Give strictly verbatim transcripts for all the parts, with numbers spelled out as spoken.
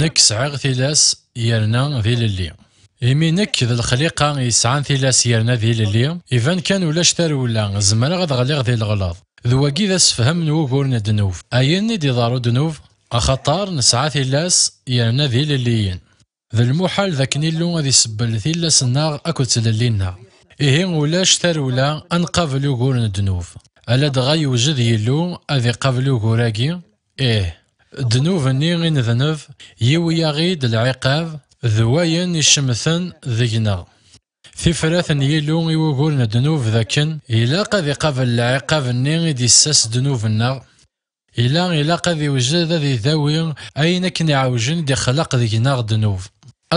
Nekk sɛiɣ tilas yerna d ilelli. Imi nekk d lexliqa yesɛan tilas yerna d ilelli, iban kan ulac tarewla, zemreɣ ad ɣliɣ di leɣlaḍ. D wagi d asefhem n wugur n ddnub. Ayen i d-iḍerru ddnub, axaṭer nesɛa tilas yerna d ilelliyen. D lmuḥal d akken Illu ad isebbel tillas-nneɣ akked tlelli-nneɣ. Ihi ulac tarewla ad nqabel ugur n ddnub. Ala dɣa yewjed Yillu ad iqabel ugur-agi. Ih, ddnub-nni i nedneb yiwi-yaɣ-id lɛiqab d wayen icemten deg-neɣ. Tifrat n Yillu i wugur n ddnub d akken ilaq ad iqabel lɛiqab-nni i d-issas ddnub-nneɣ. Ila ilaq ad iwjed ad idawi ayen akken iɛewjen i d-ixleq deg-neɣ ddnub.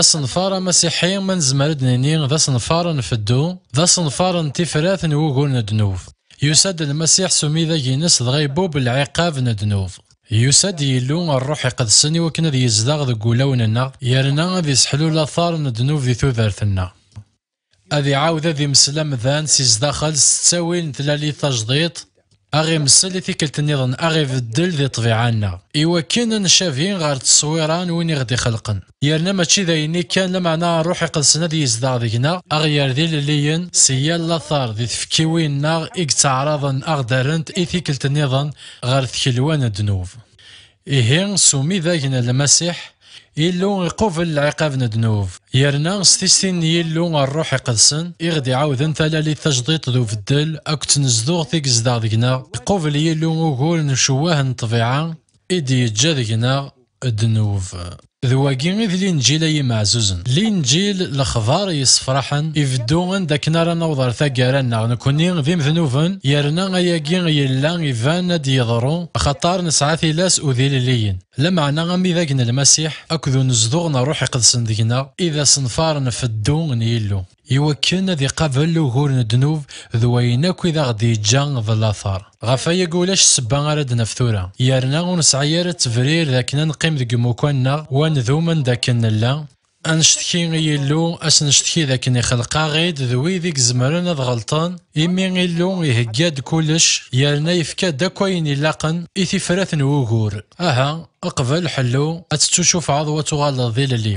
Asenfar amasiḥi, ma nezmer ad d-nini, d asenfar n feddu, d asenfar n tifrat n wugur n ddnub. Yusa-d Lmasiḥ s umidag-ines dɣa ibubb lɛiqab n ddnub. Yusa-d Yillu Ṛṛuḥ Iqedsen i wakken ad yezdeɣ deg wulawen-nneɣ, yerna ad iseḥlu later n ddnub di tudert-nneɣ. Ad iɛawed ad imsel amdan si zdaxel s ttawil n tlalit tajdiṭ, a ɣ-imsel i tikkelt nniḍen, a ɣ-ibeddel di ṭṭbiɛa-nneɣ, i wakken ad ncabi ɣer tteswira n win i ɣ-d-ixelqen. Yerna mačči d ayenni kan, lameɛna Ṛṛuḥ Iqedsen ad yezdeɣ deg-neɣ, a ɣ-yerr d ilelliyen si yal later di tfekkiwin-nneɣ i yettaɛraḍen a ɣ-d-rrent i tikkelt nniḍen ɣer tkelwa n ddnub. Ihi, s umidag n Lmasiḥ, Illu iqubel lɛiqab n ddnub, yerna s tistin n Yillu Ṛṛuḥ Iqedsen i ɣ-d-iɛawden talalit tajdiṭ d ubeddel akked tnezduɣt i yezdeɣ deg-neɣ, iqubel Yillu ugur n ccewwah n ṭṭbiɛa i d-yeǧǧa deg-neɣ ddnub. D wagi i d Linǧil, ay imeɛzuzen. Linǧil, lexbar yessefraḥen, ibeddu anda akken ara naweḍ ar taggara-nneɣ nekkni d imednuben, yerna ayagi yella iban ad d-yeḍru, axaṭer nesɛa tilas u d ilelliyen. Lameɛna amidag n Lmasiḥ akked unezduɣ n Ṛṛuḥ Iqedsen deg-neɣ i d asenfar n feddu n Yillu, i wakken ad iqabel ugur n ddnub d wayen akk i d aɣ-d-yeǧǧa d later. Ɣef ayagi ulac ssebba ara d-naf tura, yerna ur nesɛi ara ttebrir d akken ad neqqim deg imukan-nneɣ, wa ndum anda akken nella, ad necteki i Yillu, ad s-necteki d akken ixleq-aɣ-id d wid i izemren ad ɣelṭen, imi Illu ihegga-d kullec, yerna yefka-d akk ayen ilaqen i tifrat n wugur. Aha, qbel ḥellu, ad tettucufɛeḍ u ad tuɣaleḍ d ilelli.